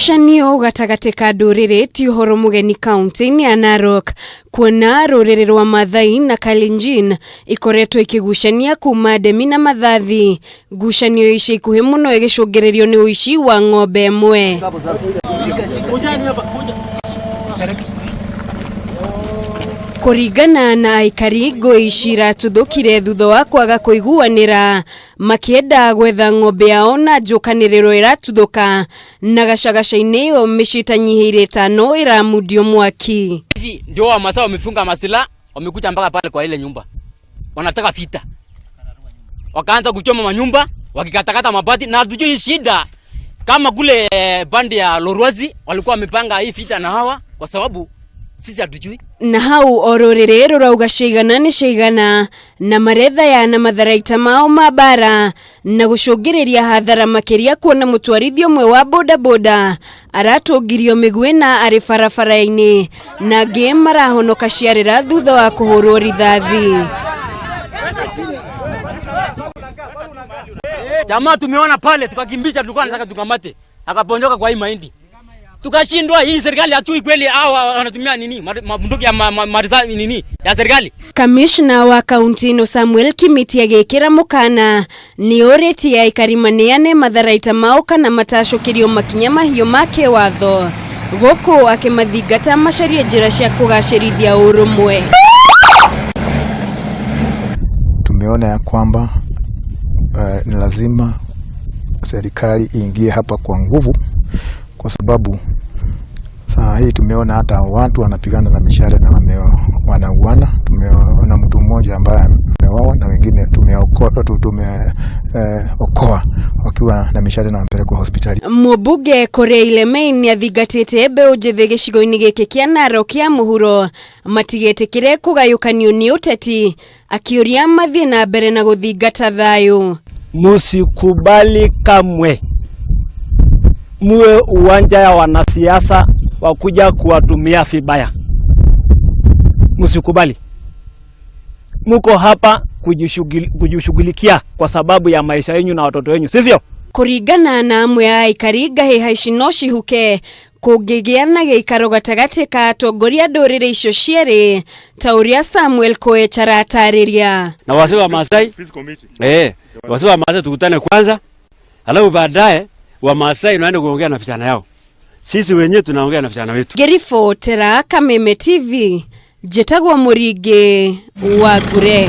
Ngucanio gatagatĩ ka ndũrĩrĩ ti ũhoro mũgeni kaunti-inĩ ya Narok, kuona rũrĩrĩ rwa Maathai na Kalenjin ikoretwo ikĩgucania kuma ndemi na mathathi. Ngucanio ica ikuhĩ mũno ĩgĩcũngĩrĩrio nĩ ũici wa ng'ombe ĩmwe. Kũringana na aikari, ngũĩ ici iratuthũkire thutha wa kwaga kũiguanĩra makĩenda gwetha ng'ombe yao na njũkanĩrĩro ĩratuthũka na gacagaca-inĩ ĩyo mĩciĩ ĩtanyihĩire ĩtano ĩramundio mwaki. Hivi ndio Wamasai wamefunga masila, wamekuja mpaka pale kwa ile nyumba, wanataka vita, wakaanza kuchoma manyumba, wakikatakata mabati, na hatujui shida kama kule bandi ya Lorwazi walikuwa wamepanga hii vita na hawa, kwa sababu sisi hatujui. Na hau o rũrĩrĩ rũrauga ciaigana nĩ ciaigana na marethaya na matharaita mao ma mbara na gũcũngĩrĩria hathara makĩria kuona mũtwarithia ũmwe wa bodaboda aratũngirio mĩguĩ na arĩ barabara-inĩ na angĩ marahonoka ciarĩra thutha wa kũhũrwo rithathi. Jamaa tumeona pale tukakimbisha, tulikuwa nataka tukamate, akaponjoka kwa hii mahindi, tukashindwa. Hii serikali hatui kweli, hawa wanatumia nini mabunduki ya nini ya serikali. Kamishna wa kaunti ĩno Samuel Kimiti agĩkĩra mũkana nĩ orĩtie aikari maneane matharaita mao kana matacũkĩrio makinya mahiũ ma kĩwatho gũkũ akĩmathingata macarie njĩra cia kũgacĩrithia ũrũmwe. Tumeona ya kwamba ni lazima serikali iingie hapa kwa nguvu, kwa sababu saa hii tumeona hata watu wanapigana na mishale na wanauana. Tumeona mtu mmoja ambaye ameuawa na wengine tumeokoa wakiwa na mishale na wamepelekwa hospitali. Mũmbunge Korea Lemain nĩathingatĩte mbeũ njĩthĩ gĩcigo-inĩ gĩkĩ kĩa Narok ya mũhuro matigetĩkĩre kũgayũkanio nĩ ũteti, akĩũria mathiĩ na mbere na gũthingata thayũ. Musikubali kamwe muwe uwanja ya wanasiasa wakuja kuwatumia vibaya. Musikubali. Muko hapa kujishughulikia kwa sababu ya maisha yenu na watoto wenu, sivyo? Kũringana na amwe a aikari, ngahĩha ici no cihuke kũngĩgĩa na gĩikaro gatagatĩ ka atongoria ndũrĩrĩ icio cierĩ ta ũrĩa Samuel Koech aratarĩria. Na wazee wa Maasai, wazee wa Maasai tukutane kwanza, alafu baadaye wa Maasai naenda kuongea na vijana yao. Sisi wenyewe tunaongea na vijana wetu. Ngĩribotera Kameme TV, njĩtagwo Mũringĩ wa Ngure.